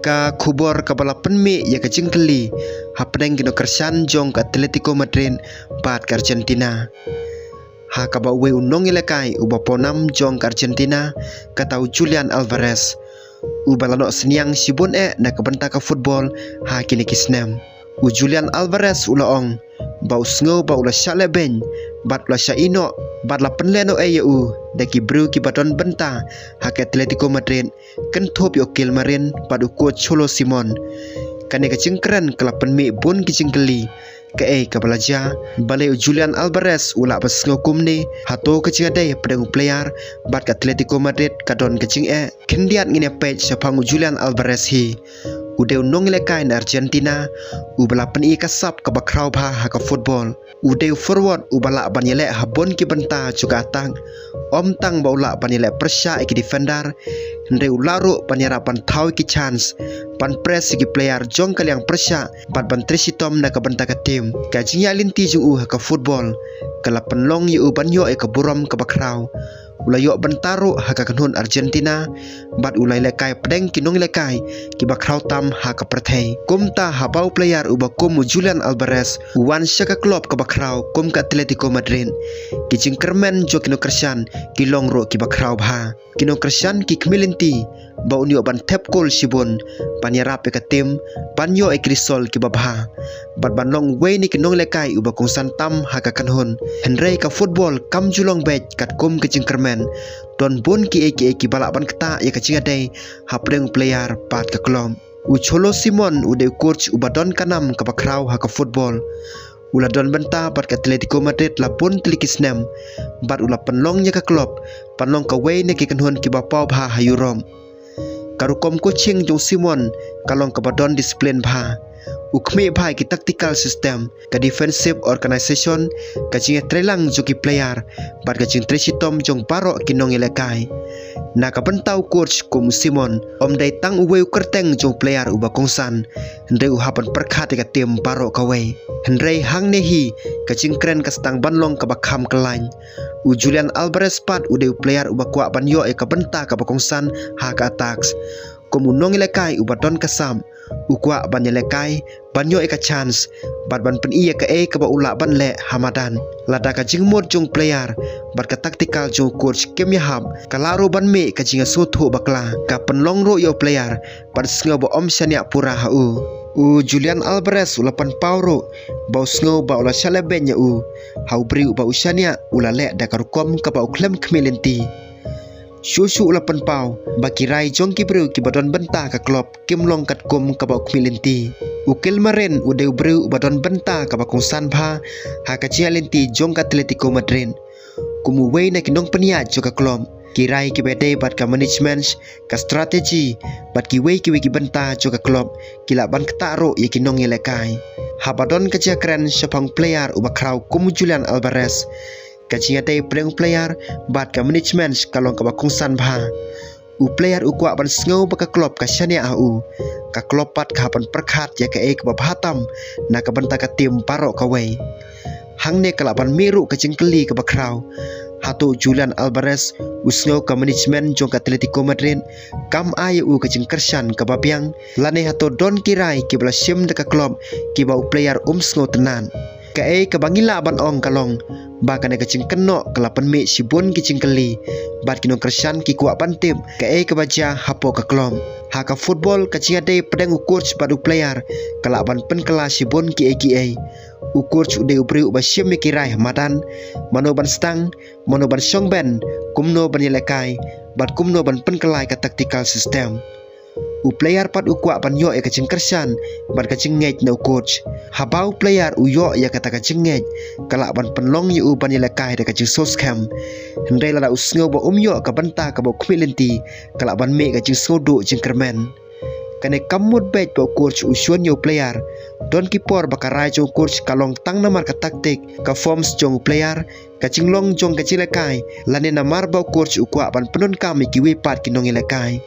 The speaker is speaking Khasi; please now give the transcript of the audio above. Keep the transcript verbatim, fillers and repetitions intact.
Ka khubor kaba la pynmih ïa ka jingkylli hapdeng ki nongkyrshan jong ka Atletico Madrid bad ka Argentina. Ha kaba uwei u nongïalehkai uba pawnam jong ka Argentina, kata u Julian Alvarez, uba la noh synñiang shibun eh na ka bynta ka football ha kine ki snem. U Julian Alvarez u la ong ba u sngew ba u la shah lehbeiñ bad u la shah ïeh noh bad la pynlehnoh ei ïa u da ki briew kiba don bynta ha ka Atletico Madrid, kynthup ïa u Gil Marin bad u coach Cholo Simeone. Kane ka jingkren ka la pynmih bun ki jingkylli, kaei kaba la jia, balei u Julian Alvarez u lah ban sngew kumne, hato ka jingïadei hapdeng u player bad ka Atletico Madrid ka don ka jingeh? Khyndiat ngin ïa peit shaphang u Julian Alvarez hi. U dei u nongïalehkai na Argentina uba la pyni ka sap kaba khraw bha ha ka football. U dei u forward uba lah ban ïaleh ha bun ki bynta jong ka attack. Ym tang ba u lah ban ïaleh pyrshah ïa ki defender, hynrei u lah ruh ban ïarap ban thaw ïa ki chance, ban press ïa ki player jong ka liang pyrshah bad ban trei shitom na ka bynta ka team. Ka jingïaid lynti jong u ha ka football ka la pynlong ïa u ban ïoh ïa ka burom kaba khraw. U la ïoh bynta ruh ha ka kynhun Argentina bad u la ïalehkai hapdeng ki nongïalehkai kiba khraw tam ha ka pyrthei. Kumta haba u player uba kum u Julian Alvarez u wan sha ka club kaba khraw kum ka Atletico Madrid, ki jingkyrmen jong ki nongkyrshan ki long ruh kiba khraw bha. Ki nongkyrshan ki khmih lynti ba un ïoh ban thep kol shibun, ban ïarap ïa ka team ban ïoh ïa ki result kiba bha bad ban long uwei na ki nongïalehkai uba kongsan tam ha ka kynhun. Hynrei ka football kam ju long beit katkum ka jingkyrmen. Don bun kiei kiei kiba lah ban ktah ïa ka jingïadei hapdeng u player bad ka club. U Cholo Simeone u dei u coach uba don ka nam kaba khraw ha ka football. U la don bynta bad ka Atletico Madrid la bun tylli ki snem bad u la pynlong ïa ka club ban long kawei na ki kynhun kiba paw bha ha Europe. Ka rukom coaching jong u Simeone ka long kaba don discipline bha. U khmih bha ïa ki tactical system, ka defensive organisation, ka jingïatreilang jong ki player bad ka jingtrei shitom jong baroh ki nongïalehkai. Na ka bynta u coach kum u Simeone, ym dei tang uwei u kyrteng jong u player uba kongsan, hynrei u hap ban pyrkhat ïa ka team baroh kawei. Hynrei hangne hi ka jingkren ka sdang ban long kaba kham kyllain. U Julian Alvarez pat u dei u player uba kwah ban ïoh ïa ka bynta kaba kongsan ha ka attacks. Kum u nongïalehkai uba don ka sap, u kwah ban ïalehkai, ban ïoh ïa ka chance bad ban pyni ïa kaei kaba u lah ban leh ha madan. Lada ka jingmut jong u player bad ka tactical jong u coach kim ïahap, ka lah ruh ban mih ka jingïasngewthuh bakla. Ka pynlong ruh ïa u player ban sngew ba ym shaniah pura ha u. U Julian Alvarez u la pynpaw ruh ba u sngew ba u la shah lehbeiñ ïa u. Ha u briew uba u shaniah u la leh da ka rukom kaba u khlem khmih lynti. Shuh shuh u la pynpaw ba ki rai jong ki briew kiba don bynta ha ka club kim long katkum kaba u khmih lynti. U Gil Marin u dei u briew uba don bynta kaba kongsan bha ha ka jingïaid lynti jong ka Atletico Madrid. Kum uwei na ki nongpynïaid jong ka club, ki rai kiba dei bad ka management, ka strategy bad kiwei kiwei ki bynta jong ka club ki lah ban ktah ruh ïa ki nongïalehkai. Haba don ka jingkren shaphang player uba khraw kum u Julian Alvarez, ka jingïadei hapdeng u player bad ka management ka long kaba kongsan bha. U player u kwah ban sngew ba ka club ka shaniah ha u. Ka club pat ka hap ban pyrkhat ïa kaei kaba bha tam na ka bynta ka team baroh kawei. Hangne ka lah ban mih ruh ka jingkylli kaba khraw. Hato u Julian Alvarez u sngew ka management jong ka Atletico Madrid kam ai ïa u ka jingkyrshan kaba biang, lane hato don ki rai kiba la shim da ka club kiba u player um sngewtynnad? Kaei kaba ngi lah ban ong ka long ba kane ka jingkynnoh ka la pynmih shibun ki jingkylli bad ki nongkyrshan ki kwah ban tip kaei kaba jia hapoh ka club. Ha ka football, ka jingïadei hapdeng u coach bad u player ka lah ban pynkylla shibun kiei kiei. U coach u dei u briew uba shim ïa ki rai ha madan, mano ban sdang, mano ban shong ben, kumno ban ïalehkai bad kumno ban pynkylla ïa ka tactical system. U player pat u kwah ban ïoh ïa ka jingkyrshan bad ka jingngeit na u coach. Haba u player u ïoh ïa kata ka jingngeit, ka lah ban pynlong ïa u ban ïalehkai da ka jingsngewskhem. Hynrei lada u sngew ba um ïoh ka bynta kaba u khmih lynti, ka lah ban mih ka jingsngewduh jingkyrmen. Kane kam mut beit ba u coach u shun ïa u player. Don ki por ba ka rai jong u coach ka long tang namar ka taktik, ka forms jong u player, ka jinglong jong ka jingïalehkai, lane namar ba u coach u kwah ban pyndonkam ïa kiwei pat ki nongïalehkai.